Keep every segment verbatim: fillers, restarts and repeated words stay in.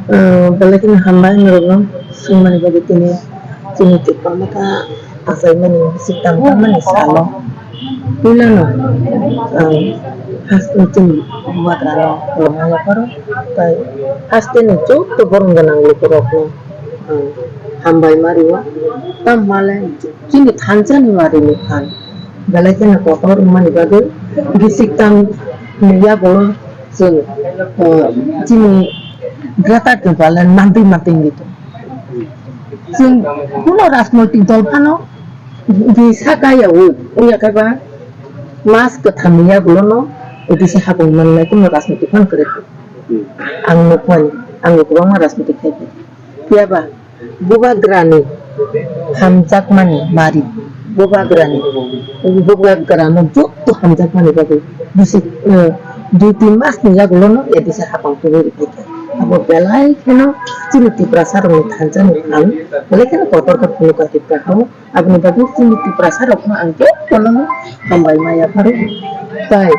Ah, belai kheno hambai norokno swngmani bagwi tini chini Tipra Motha achaimani bisik tangmani salo. Puilano ang haste chini bubagrano khulumma yapharo, tai hasteni joto borom gwnang lukurokno ang hambai ma rio. Tamhale chini thansani marini phan belai kheno kotor wngmani bagwi bisik tangni yago chwng, ah, chini Greater Tipraland mantwi mantwi wngwi tongo. Chwng kuno rajnoitik dol phano bini saka yaui wngya khe ba mas kwthamni yagulono A D C hapung manlai kuno rajnoitik phano kwrwi kha. Ang nukmani, ang kwbangma rajnoitik khai kha. Phiya ba bubagrani hamjakmani mari, bubagrani, bubagrano joto hamjakmani bagwi bisi, eh, dui tin masni yagulono A D C hapang tubui rwkha. Abo belai kheno chini Tiprasa rokni thansa ni phan belai kheno kotor khe phunukha Tiprasa o. Aboni bagwi chini Tiprasa rokno ang jotono hambai ma yapharo. Tai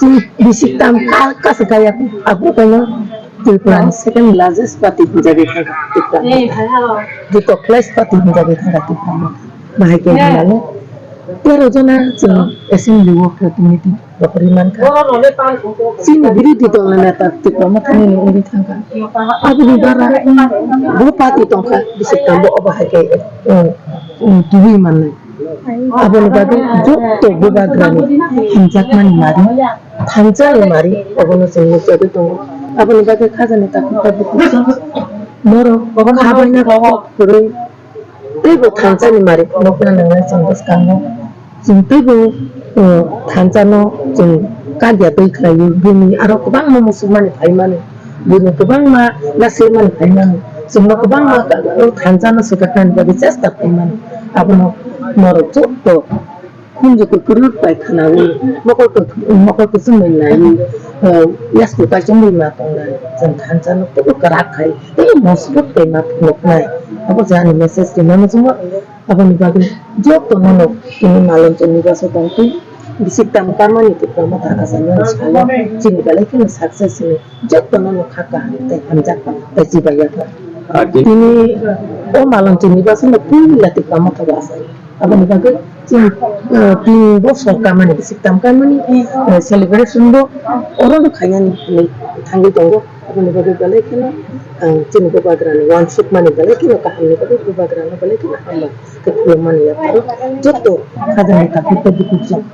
chini bisi tam ka kasa kaya abo kaino Tripura ni second largest party hinjagwi thangkha Tripura. Dito class party hinjagwi thangkha Tripura. Bahai khe hinmano tero jona chini assembly o protinidhi. Rok ri mankha. Chini birodhi dol ni neta Tipra Mothani ni wngwi thangkha. Aboni bara bo party tongkha, bisi tambo obo hai khe, um, um, tubui mannai. Aboni bagwi joto bubagrani hamjakmani mari, thansa ni mari, obono chwng nukjagwi tongo. Aboni bagwi khajani takhuk tabuk kisa norok khabaina kok kwrwi. Teibo thansa ni mari phunukna nangnai chwng bwskango. Chwng teibo, uh, thansa no chwng kagya twi khlaio. Bini aro kwbangma muchungmani phaimani. Bini kwbangma nasirmani phaimani. Chwngno kwbangma thansa no swkaknani bagwi chesta khlaimani. Abono norok joto Khunju kwkrwk bai khwnawi, mokol kwk-, mokol kwchwngwi naiwi, eh, yasku kaichomwi ma tongnai. Chwng thansa no teibo kwrak khai, tei mosrwk bai ma phunuknai. Abo je ani message rimano chwngno, aboni bagwi jotono no tini Malonchani baso tongtwi, bisik tam karmani Tipra Motha achaimani salo chini belai kheno success hwnwi jotono no kha kaham tei hamjakma tei chibai yaphar. Ah, di- Tini o Malonchani baso no puila Tipra Motha bo achai. Aboni bagwi chini, eh, tin bosor kamani bisik tam kamani, eh, celebration bo oro no khainani hinwi thangwi tongo. Aboni bagwi belai kheno ang chini bubagrani wansukmani belai kheno kahamni bagwi bubagrano belai kheno hambai khe khulummani yapharo joto khajani takhuk tei bukhuk chwng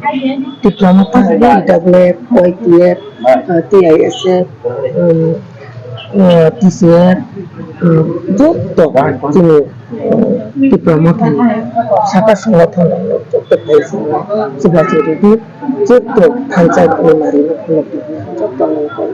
Tipra Motha, T W F, Y T F, eh, T I S F, um, eh, T C F, um, joto chini Tipra Mothani saka songothon joto kaisa chubachu rwdi, joto thansa ni mari no phunukdi, joto nang koi.